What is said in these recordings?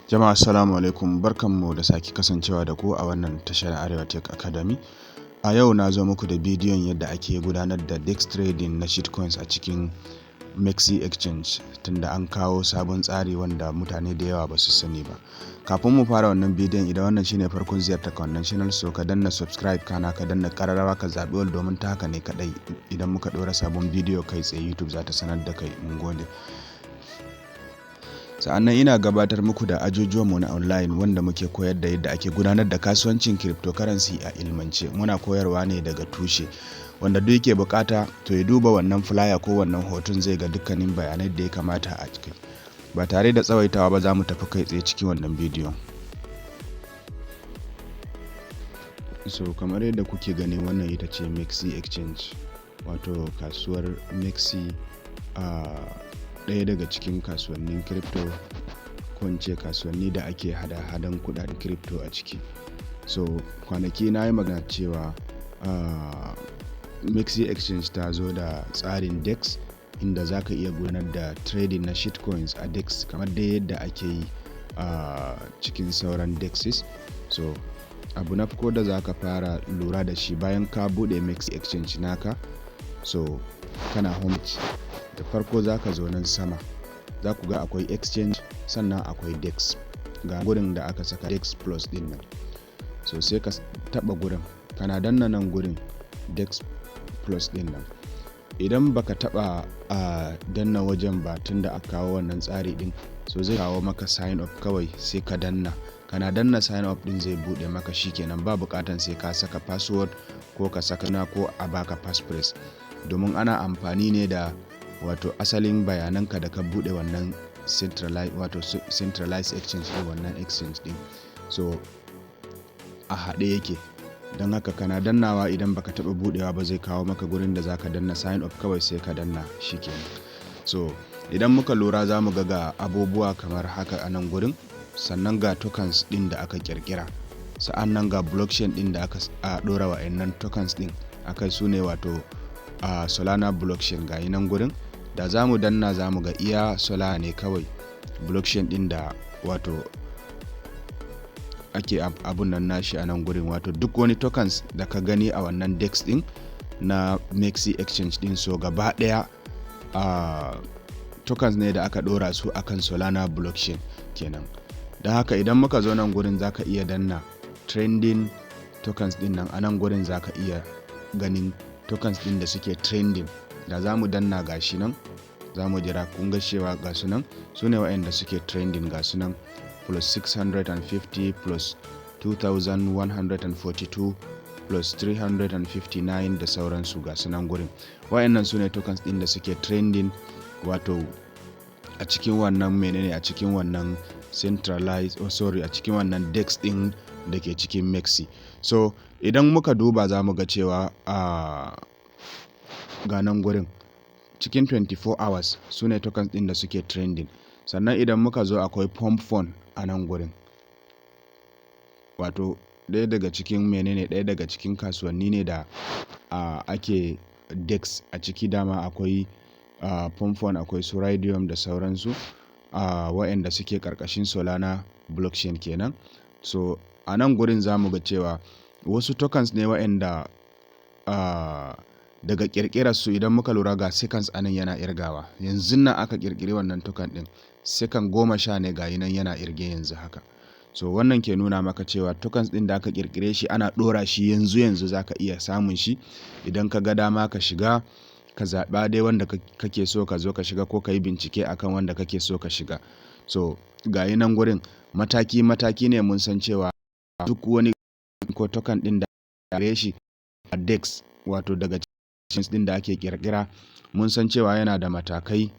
Jama'a, assalamu alaikum, barkanmu da sake kasancewa da ku a wannan tashar Arewa Tech Academy. A yau na zo muku da bidiyon yadda ake gudanar da DEX trading na shitcoins a cikin MEXC Exchange, tunda an kawo sabon tsari wanda mutane da yawa ba su sani ba. Kafin mu fara wannan bidiyon, idan wannan shine farkon ziyartar ka wannan channel, so ka danna subscribe, kana ka danna kararrawa, ka zaɓi all, domin ta haka ne kaɗai idan muka ɗora sabon bidiyo kai tsaye YouTube za ta sanar da kai. Mun gode. Sa'annan ina gabatar muku da ajujuwanmu na online wanda muke koyar da yadda ake gudanar da kasuwancin cryptocurrency a ilmance. Muna koyarwa ne daga tushe. Wanda duk yake bukata, to ya duba wannan flyer ko wannan hoton, zai ga dukkanin bayanai da ya kamata a ciki. Ba tare da tsawaitawa ba, za mu tafi kai tsaye cikin wannan bidiyon. So kamar yadda kuke gani, wannan ita ce MEXC Exchange, wato kasuwar MEXC, a ɗaya daga cikin kasuwannin crypto, ko in ce kasuwanni da ake hada-hadan kudaden crypto a ciki. So kwanaki na yi magana cewa MEXC Exchange ta zo da tsarin DEX, inda za ka iya gudanar da trading na shitcoins a DEX kamar dai yadda ake yi a cikin sauran DEXs. So abu na farko da za ka fara lura da shi bayan ka bude MEXC Exchange naka, so kana home, da farko za ka zo nan sama, za ku ga akwai exchange, sannan akwai DEX. Ga gurin da aka saka DEX plus din nan. So sai ka taba gurin, kana danna nan gurin DEX plus din nan. Idan baka taba a danna wajen ba tunda aka kawo wannan tsari din, so zai kawo maka sign up kawai, sai ka danna. Kana danna sign up din, zai bude maka, shikenan. Ba bukatan sai ka saka password ko ka saka na ko a baka passphrase, domin ana amfani ne da wato asalin bayananka da ka bude wannan centralized, wato centralized exchange din, wannan exchange din. So a haɗe yake. Don haka kana dannawa, idan baka taɓa budewa ba, zai kawo maka gurin da zaka danna sign up kawai, sai ka danna, shikenan. So idan muka lura, za mu ga abubuwa kamar haka a nan gurin. Sannan ga tokens din da aka kirkira, sa'an nan ga blockchain din da aka dora wa'annan tokens din akai, su ne wato a Solana blockchain. Ga nan gurin da za mu danna, za mu ga iya Solana ne kawai blockchain din da wato ake abun nan nashi a nan gurin. Wato duk wani tokens da ka gani a wannan DEX din na MEXC Exchange din, so gaba daya a tokens ne da aka dora su akan Solana blockchain kenan. Don haka idan muka zo nan gurin, zaka iya danna trending tokens din nan. A nan gurin zaka iya ganin tokens din da suke trending. Da za mu danna, gashi nan, za mu jira. Kun ga cewa ga su nan, su ne waɗanda suke trending. Ga su nan, plus 650, plus 2142, plus 359 da sauransu. Ga su nan gurin. Waɗannan su ne tokens din da suke trending, wato a cikin wannan menene, a cikin wannan centralized, oh sorry, a cikin wannan DEX din da ke cikin MEXC. So idan muka duba, za mu ga cewa a ga nan gurin cikin 24 hours su ne tokens din da suke trending. Sannan idan muka zo, akwai Pump Fun a nan gurin, wato ɗaya daga cikin menene, ɗaya daga cikin kasuwanni ne da ake DEX a ciki. Dama akwai Pump Fun, akwai su Raydium da sauransu, waɗanda suke ƙarƙashin Solana blockchain kenan. So a nan gurin za mu ga cewa wasu tokens ne waɗanda daga ƙirƙirar su, idan muka lura, ga seconds anan yana irgawa. Yanzun nan aka ƙirƙiri wannan token ɗin, second 10 ne, ga nan yana irge yanzu haka. So wannan ke nuna maka cewa tokens ɗin da aka ƙirƙire shi, ana ɗora shi yanzu yanzu, zaka iya samun shi. Idan ka ga dama ka shiga, ka zaɓa dai wanda kake so, ka zo ka shiga ko ka yi bincike akan wanda kake so ka shiga. So ga nan gurin mataki mataki ne. Mun san cewa duk wani ko token ɗin da gare shi a DEX, wato daga cikin ɗin da ake ƙirƙira, mun san cewa yana da matakai.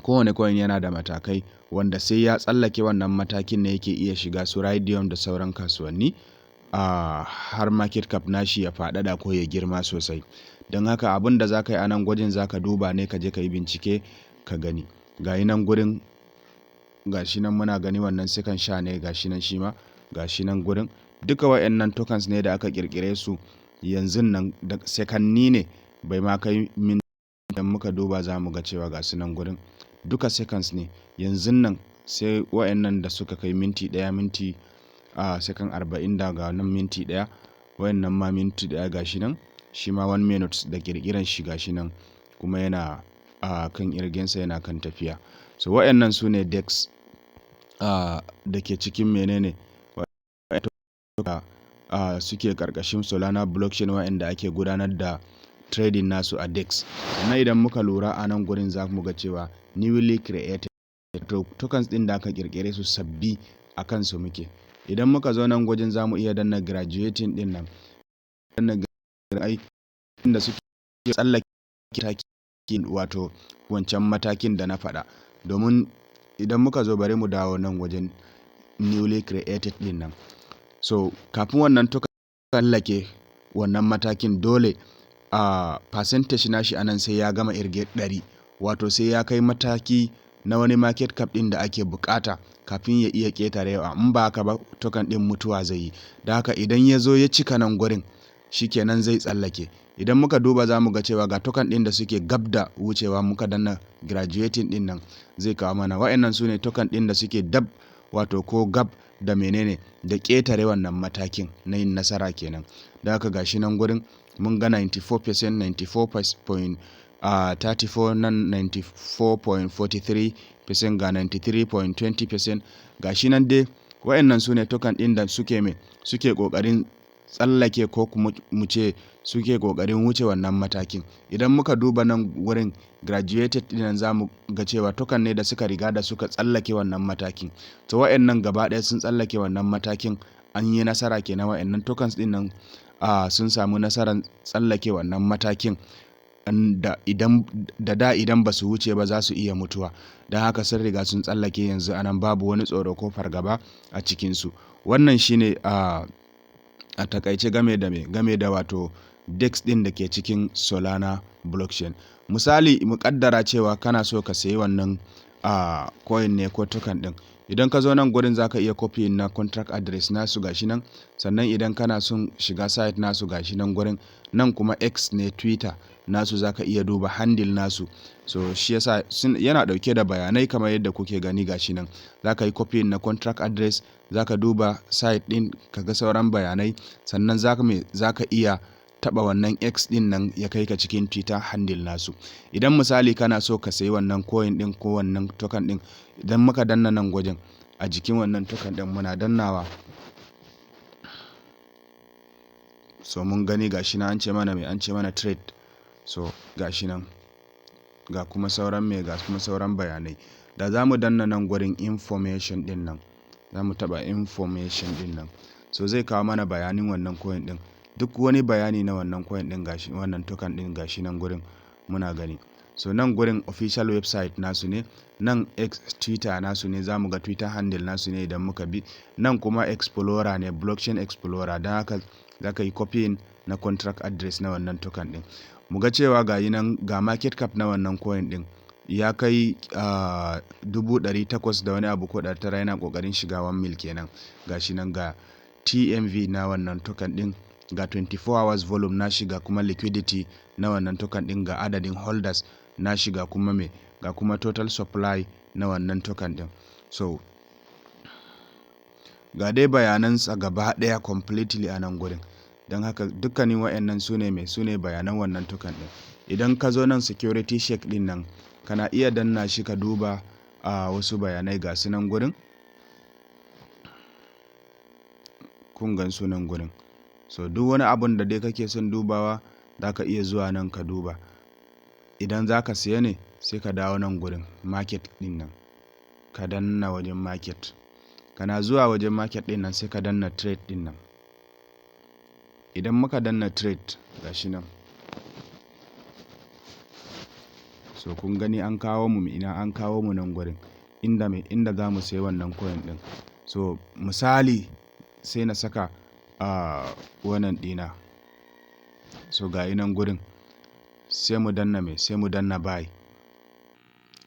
Kowane coin yana da matakai wanda sai ya tsallake wannan matakin ne yake iya shiga su Raydium da sauran kasuwanni, har market cap nashi ya faɗaɗa ko ya girma sosai. Don haka abin da za ka yi a nan gwajin, za ka duba ne, ka je ka yi bincike ka gani. Ga nan gurin, ga shi nan muna gani, wannan second 10 ne. Ga shi nan shi ma, ga shi nan gurin. Duka wayannan tokens ne da aka ƙirƙire su yanzun nan, da sekanni ne, bai ma kai min. Idan muka duba, za mu ga cewa ga su nan gurin, duka seconds ne yanzun nan. Sai wayannan da suka kai minti 1, minti a second 40, daga nan minti 1, wayannan ma minti 1. Gashi nan shi ma 1 minute da kirkiran shi, gashi nan kuma yana a kan irgensa, yana kan tafiya. So wayannan su ne DEX da ke cikin menene suke karkashin Solana blockchain, wa'anda ake gudanar da trading nasu a DEX. Sannan idan muka lura a nan gurin, za mu ga cewa newly created tokens din da aka kirkire su sabbi, a kansu muke. Idan muka zo nan gwajin, za mu iya danna graduating din nan, danna ai inda suke tsallake mataki, wato wancan matakin da na faɗa. Domin idan muka zo, bari mu dawo nan wajen newly created din nan. So kafin wannan token tsallake wannan matakin, dole a percentage nashi anan sai ya gama irge 100, wato sai ya kai mataki na wani market cap din da ake bukata kafin ya iya ketarewa. In ba haka ba, token din mutuwa zai yi. Da haka idan ya zo ya cika nan gurin, shikenan zai tsallake. Idan muka duba, za mu ga cewa ga token din da suke gab da wucewa. Muka danna graduating din nan, zai kawo mana wa'annan su ne token din da suke dab, wato ko gab da menene, da ƙetare wannan matakin na yin nasara kenan. Da haka gashi nan gurin mun ga 94%, 94.34 nan, 94.43%, ga 93.20%, gashi nan dai. Wa'annan su ne token ɗin da suke mai suke ƙoƙarin tsallake, ko kuma mu ce suke ƙoƙarin wuce wannan matakin. Idan muka duba nan wurin graduated ɗin, za mu ga cewa token ne da suka riga da suka tsallake wannan matakin. To wa'annan gaba ɗaya sun tsallake wannan matakin, an yi nasara kenan. Wa'annan tokens ɗin nan sun samu nasarar tsallake wannan matakin da idan da da idan ba su wuce ba, za su iya mutuwa. Don haka sun riga sun tsallake yanzu, anan babu wani tsoro ko fargaba a cikinsu. Wannan shine a takaice game da wato DEX din da ke cikin Solana blockchain. Misali, mu kaddara cewa kana so ka sayi wannan coin ne ko token din. Idan ka zo nan gurin, zaka iya copy na contract address nasu, gashi nan. Sannan idan kana son shiga site nasu, gashi nan gurin. Nan kuma X ne, Twitter nasu, zaka iya duba handle nasu. So shi yasa yana dauke da bayanai kamar yadda kuke gani, gashi nan. Zaka yi copy na contract address, zaka duba site din, kaga sauran bayanai. Sannan zaka iya taba wannan X din nan, ya kai ka cikin Twitter handle nasu. Idan misali kana so ka sayi wannan coin din ko wannan token din, idan muka danna nan gwajin a jikin wannan token din, muna dannawa, so mun gani gashi nan an ce mana mai an ce mana trade. So gashi nan, ga kuma sauran bayanai da za mu danna nan gurin information din nan. Za mu taba information din nan, so zai kawo mana bayanin wannan coin din, duk wani bayani na wannan coin din, gashi wannan token din, gashi nan gurin muna gani. So nan gurin official website nasu ne, nan X, Twitter nasu ne, za mu ga Twitter handle nasu ne idan muka bi nan. Kuma explorer ne, blockchain explorer. Don haka za ka yi copying na contract address na wannan token din. Mu ga cewa ga yi nan, ga market cap na wannan coin din ya kai 800,000 da wani abu ko 900, yana kokarin shiga 1 mil kenan. Gashi nan, ga TMV na wannan token din, ga 24 hours volume na shiga, kuma liquidity na wannan token din, ga adadin holders na shiga, kuma me ga kuma total supply na wannan token din. So ga dai bayanansa gaba daya completely a nan gurin. Don haka dukkanin wayannan su ne mai su ne bayanan wannan token din. Idan ka zo nan security check din nan, kana iya danna shi ka duba a wasu bayanai, ga su nan gurin, kun gan su nan gurin. So duk wani abun da dai kake son dubawa, za ka iya zuwa nan ka duba. Idan za ka siya ne, sai ka dawo nan gurin market din nan, ka danna wajen market. Kana zuwa wajen market din nan, sai ka danna trade din nan. Idan muka danna trade, gashi nan. So kun gani an kawo mu ina? An kawo mu nan gurin inda za mu sayi wannan coin din. So misali sai na saka wannan dina. So ga nan gurin, sai mu danna buy.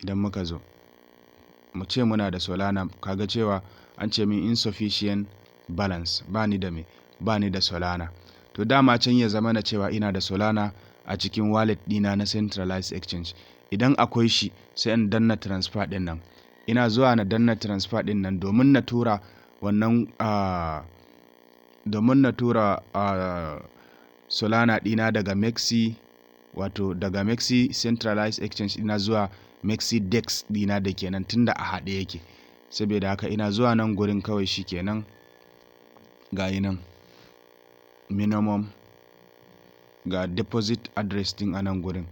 Idan muka zo, mu ce muna da Solana, kaga cewa an ce min insufficient balance, ba ni da Solana. To dama can ya zama na cewa ina da Solana a cikin wallet dina na centralized exchange. Idan akwai shi, sai in danna transfer din nan. Ina zuwa na danna transfer din nan domin na tura wannan domin na tura Solana dina daga MEXC, wato daga MEXC Centralized Exchange dina zuwa MEXC DEX dina da kenan, tunda a haɗe yake. Saboda haka ina zuwa nan gurin kawai shikenan, ga yi nan minimum, ga deposit address din a nan gurin.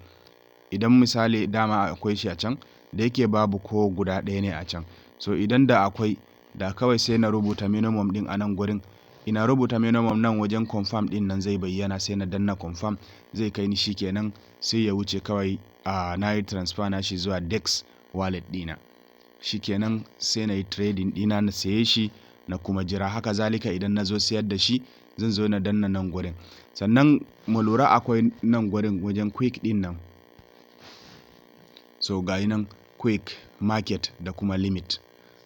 Idan misali dama akwai shi a can, da yake babu ko guda ɗaya ne a can. So idan da akwai da kawai sai na rubuta minimum din a nan gurin. Ina rubuta minimum, nan wajen confirm din nan zai bayyana, sai na danna confirm, zai kai ni, shikenan sai ya wuce kawai. A na yi transfer na shi zuwa DEX wallet dina, shikenan sai na yi trading dina, na saye shi na kuma jira. Haka zalika idan na zo sayar da shi, zan zo na danna nan gurin. Sannan mu lura, akwai nan gurin wajen quick din nan. So ga nan quick, market da kuma limit.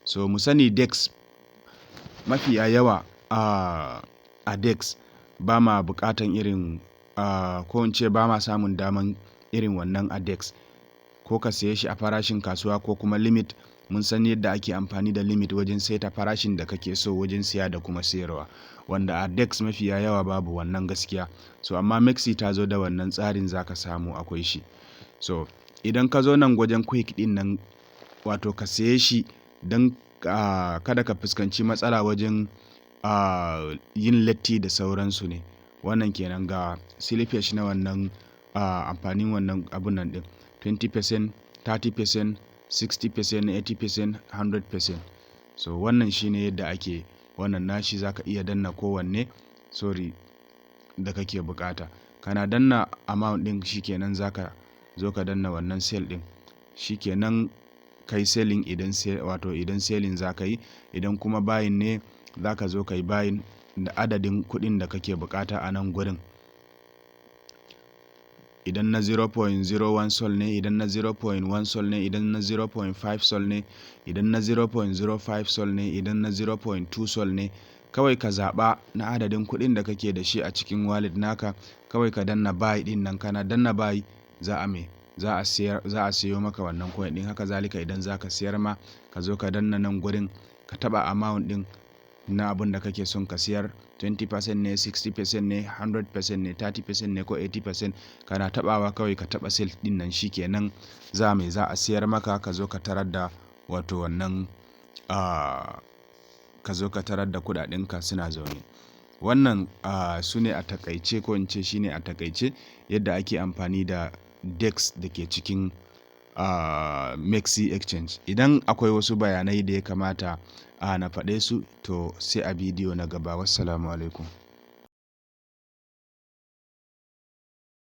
So mu sani DEX, mafiya yawa a DEX ba ma bukatan irin ko in ce ba ma samun daman irin wannan a DEX, ko ka saye shi a farashin kasuwa ko kuma limit. Mun san yadda ake amfani da limit wajen saita farashin da kake so wajen siya da kuma sayarwa, wanda a DEX mafiya yawa babu wannan gaskiya. So amma MEXC ta zo da wannan tsarin, zaka samu akwai shi. So idan ka zo nan wajen quick din nan, wato ka saye shi don kada ka fuskanci matsala wajen yin latti da sauransu ne wannan kenan. Ga slippage na wannan amfanin wannan abun nan din: 20%, 30%, 60%, 80%, 100%. So wannan shine yadda ake wannan nashi. Zaka iya danna kowanne, sorry, da kake bukata. Kana danna amount din, shikenan zaka zo ka danna wannan sell din, shikenan kai selling idan, wato idan selling zaka yi. Idan kuma buying ne, zaka zo kai buying da adadin kuɗin da kake bukata a nan gurin. Idan na 0.01 sol ne, idan na 0.1 sol ne, idan na 0.5 sol ne, idan na 0.05 sol ne, idan na 0.2 sol ne, kawai ka zaɓa na adadin kuɗin da kake da shi a cikin wallet naka, kawai ka danna buy ɗin nan. Kana danna buy, za a me za a siyar, za a siyo maka wannan coin ɗin. Haka zalika idan za ka siyar ma, ka zo ka danna nan gurin, ka taɓa amount ɗin na abun da kake son ka siyar: 20% ne, 60% ne, 100% ne, 30% ne ko 80%. Kana tabawa kawai, ka taba sell din nan, shikenan za mai za a siyar maka. Ka zo ka tarar da wato wannan ka zo ka tarar da kudadenka suna zaune. Wannan su ne a takaice, ko in ce shine a takaice yadda ake amfani da DEX da ke cikin MEXC Exchange. Idan akwai wasu bayanai da ya kamata na faɗe su, to sai a bidiyo na gaba. Wassalamu alaikum.